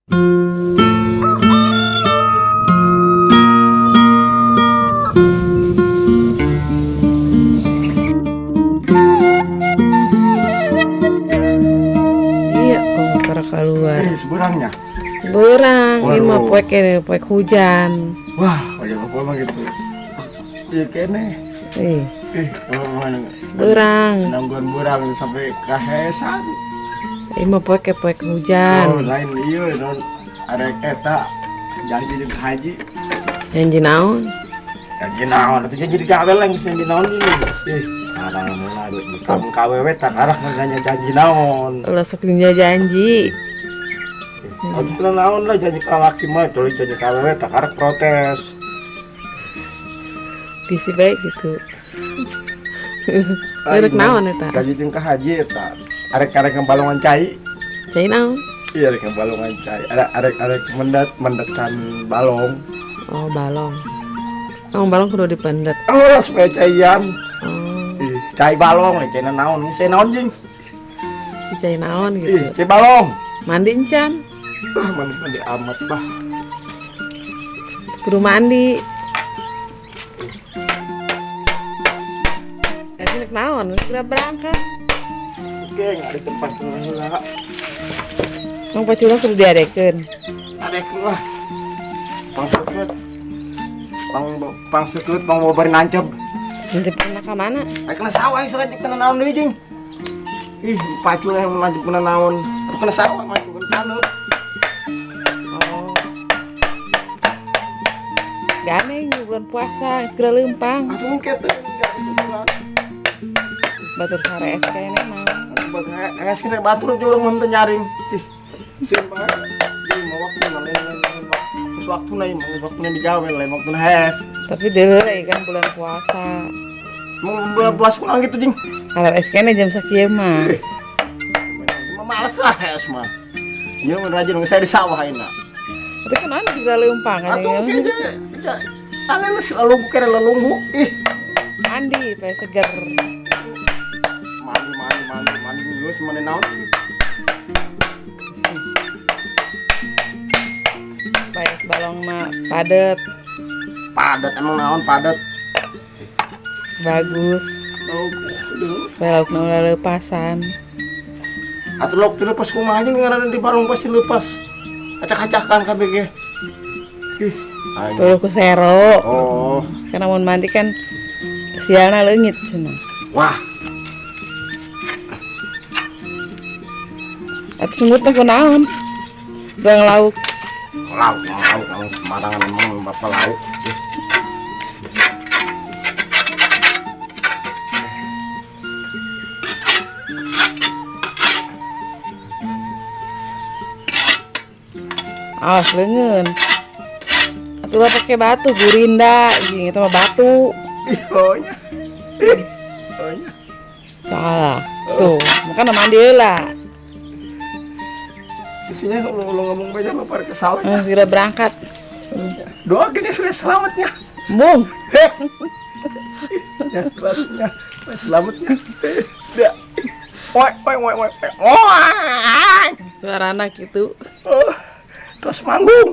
Iya, oh, para keluar. Eh, seberangnya. Berang, ini mah Waduh. Poek ini, poek hujan. Wah, wajah apa mah gitu. Iya kene. Eh, Eh, mana berang. Nangguan burang sampai kahesan. Ini mah poek poek hujan. Oh, lain iya non arek eta janji jeung haji. Janji naon? Janji naon atuh, janji digawe lah geus janji naon ini. Ih, arang mun adu kamu kawewe tak arah nanya janji naon. Ulah sok janji. Oh, itu naon lah janji ka laki mah, tuluy janji kawewe tak arek protes. Bisi baik gitu. Arek naon eta? Janji jeung ka haji eta. Arek-arek ngebalongan cai. Cai naon? Iya, arek ngebalongan cai. Arek arek arek mendat mendetkan balong. Oh, balong. Oh, balong kudu dipendet. Oh, lah supaya caian. Oh, Ih, cai balong, cai naon? Cai naon jing? Cai naon Ih, gitu. Cai balong. Mandi encan. Bah, mandi mandi amat, bah. Kudu mandi. Jadi nek naon? Segera berangkat. Oke, nggak ada tempat heula. Mang pacula kudu diadekeun. Adekeun lah. Pangsekeut. Pang pangsekeut pang mau bari nancep. Nancep ka mana? Ayo kena sawah yang selanjut kena naon deui jing. Ih, pacul yang nancep kena naon. Atuh kena sawah mah kena taneuh. Oh. Ganeng bulan puasa segera lempang. Atuh engke teh bulan. Batur sare es kene mah. Atuh batur es kene batur jurang mun teu nyaring. Ih, sieun banget. Ih, mau waktu na lain lain waktu. Geus waktuna ieu mah, geus waktuna digawe lain waktuna hes. Tapi deuleu kan bulan puasa. Mau bulan puasa kunaon gitu jing? Kalau es kene jam sakieu mah. Ih. Mah males lah hes mah. Ieu mah rajin saya di sawah ayeuna. Tapi kan anu segera lempang kan. Atuh engke aja. Ale lu lelunggu kere lelunggu. Ih, Mandi supaya seger. Mandi mandi mandi mandi geus mandi naon? Supaya balong mah padet, Padat emang naon padat? Bagus. Oh, aduh. Supaya laukna ulah leupasan. Atuh lauk teu lepas kumaha aja ngaranna di balong pasti lepas. Acak-acakan kabeh ge. Ih, aing. Tuh ku sero. Oh, Karena mun mandi kan sialna leungit cenah. Wah, Atuh sungut teh kunaon? Bang lauk. Lauk, lauk, lauk sembarangan emang bapak lauk. Ih. Awas leungeun. Atuh lah pakai batu gurinda, jeung itu mah batu. Ih, oh nya. Ih, oh nya. Salah. Tuh, makanya mandi heula. Isinya kalau lo ngomong banyak bapak kesal. Eh, segera berangkat. Doakan ya sudah selamatnya. Bung. Ya, selamatnya. Selamatnya. Ya. Oi, oi, oi, oi. Oi. Suara anak gitu. Oh, terus manggung.